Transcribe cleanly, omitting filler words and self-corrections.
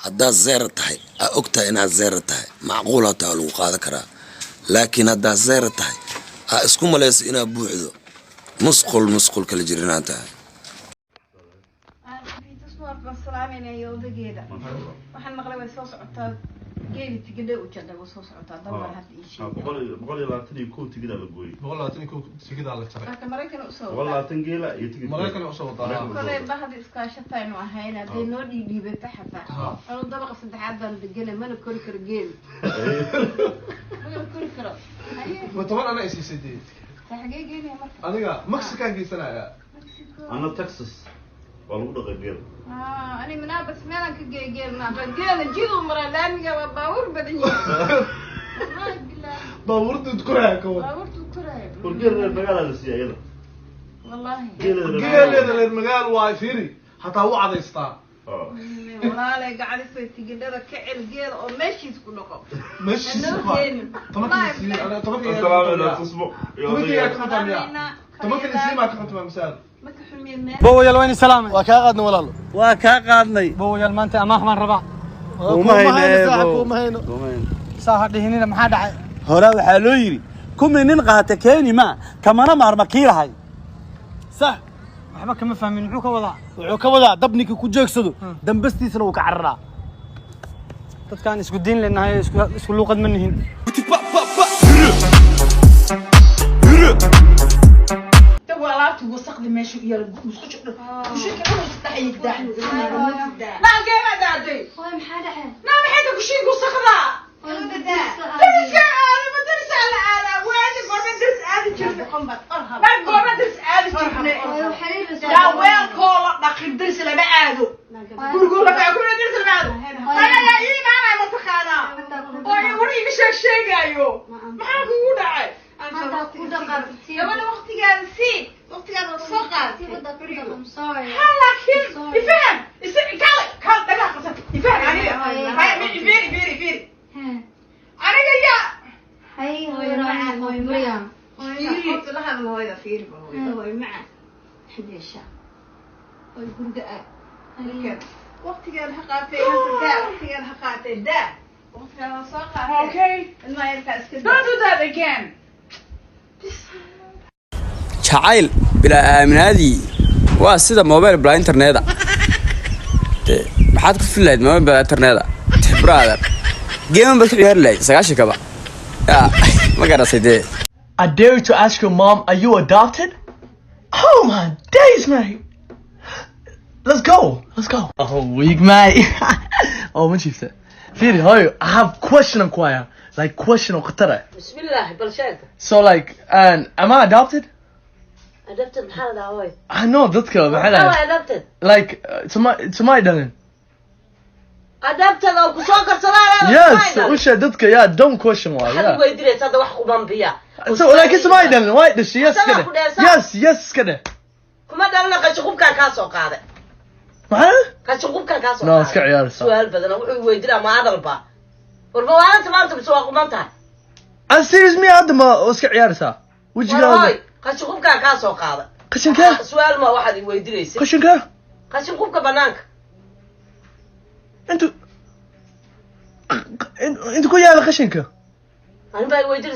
Haddaad zero tahay, aa og tahay inaad zero tahay, macquul hataa waa lagu qaadan karaa. Laakiin haddaad zero tahay, aa isku malayso inaad buuxdo, musqul musqul kala jirinaan tahay. Waan salaamayna iyo odageeda. Waxaan maqlay way soo socotaa, geeli tigidhe u jadhay, way soo socotaa dalban hadda ii sheegay. 121 tigidaa la gooyey. 121 tigidaa la jaray. Marka Maraykan usoo Boqol labaatan geela iyo tigid. Maraykan usoo wadaa. Kolay bahda iskaashataynu ahayn, hadday noo dhiidhiibata xataa. Anu dabaqa saddexaad baan degana, mana kori karo geeli, mana kori karo. Haye. Ma 10 ana isiisay dee. Ta xagee geenaya marka? Aniga Mexican geysanaya. Mexico. Ana Texas waa lagu dhaqay geela. Ah, ani Minneapolis meelaan ka geey geel maaqa. Geela jiduu maraa, laamiga waa baabuur badan yahay. Wallaahi bilaahi. Baabuurta koraya ka wad. Baabuurtuu koraayo. War geel reer magaalaa la siiya iyada. Wallaahi. Geeleeda reer. Geeleeda reer magaal waay, fiiri, hataa u cadaystaa. Walaalay gacalisay, tigidhada ka cel geela oo meeshiis ku dhaqo. Meeshiisa. Hanoo keenin. 10-kii sii ana 10-kii. Salaameyna tusmo iyo 10-kii yaa odayga. ka xuntaa miya? 10-kii sii maa ka xuntaa misaal? Ma ka xumiyeen meel. Bowayaal, waan salaamay. Waa kaa qaadnay, walaalo. Waa kaa qaadnay. Bowayaal, maanta amaah baan rabaa. Kuma hayno saaxib, kuma hayno. Saa ha dhihinina, maxaa dhacay? Hore waxaa loo yidhi, kumi nin qaata keeni ma kamana maarma kii lahay. Sax. Waxba kama fahmin, muxuu ka wadaa? Wuxuu ka wadaa, dab ninkii ku jeegsado, dambastiisana wuu ka cararaa. Dadkaan isku diin leenahay, isku luuqad ma nihin. Waa alaabtii wasaqdi meesha yaala, musqusha dhan, kushiinka dhan wasaqda yigdaa. Naa geema daaday. Hooy, maxaa dhacay? Naa maxay ta kushiinka wasaqda? Dariska aada ma darisaa la aadaa? Waadi goorma daris aadi jirnay? Naa goorma daris aadi jirnay? Yaa weelkoo la dhaqin daris lama aado, gurigoo la dhaqin guriga daris lama aado. Anagaa ii imaanaya mataqaanaa oo i war iga sheeg sheegaayo. Maxaa kugu dhacay? Gabadha waqtigaada sii, waqtigaada waa soo qaadatay. Ha, laakiin ifaham, is kale kale dhagaa qabsan, ifaham aniga. Hay, fiiri, fiiri, fiiri aniga yaa. Horta la hadal hooyada, fiiri ba hooyada. Hooyo macaan, waxaad yeeshaa, hooyo guriga aad. Marka waqtigeeda ha qaatay hanta, daa waqtigeeda ha qaatay, daa waqtigeeda waa soo qaatay. Okay. Ilmaha yarkaa iska daa. Don't do that again. Jacayl bilaa aaminaadii waa sida mobile bilaa interneta. De maxaad ku fili lahayd mobile bilaa interneta? De brother, game baad ku ciyaari lahayd 90-kaba ya, ma garasay dee? I dare you to ask your mom, "Are you adopted?" Oh my days, mate. Let's go. Let's go. Oh, weak, mate. Oh, when she said, Firi, hooyo, I have question on choir. Like, question on khatara. Bismillah, bal sheeg. So, like, and am I adopted? Adopted maxaa la dhahaa, hooy? I know dadka maxay Maxaa dhahay? waay adopted? Like, to my darling. Adopted oo kusoo korsadaan. Yes, usha dadka, yeah, dumb question waa, Waxaad yeah. weydiinaysa hadda wax kubanbiya. So, like, it's my darling. Why does she? Yes, Asagaa kade. ku dheersan. Yes, kade. Kuma dhalina, qashinqubkaan kaa soo qaaday. Maxaa? Qashinqubkaan kaa soo No, qaaday. iska ciyaaraysaa. Su-aal badan wuxuu weydiinaa, ma hadalba? War ma waalinta maanta mise waa quman tahay? I'm serious, me hadda ma iska ciyaaraysaa? War Wejigaaga. hooy, qashinqubkaan kaa soo qaaday. Qashinka? Su-aal ma waxaad i weydiinaysay? Qashinka? Qashinqubka banaanka. Intu ku yaala qashinka? Ani baa i weydiinaysa.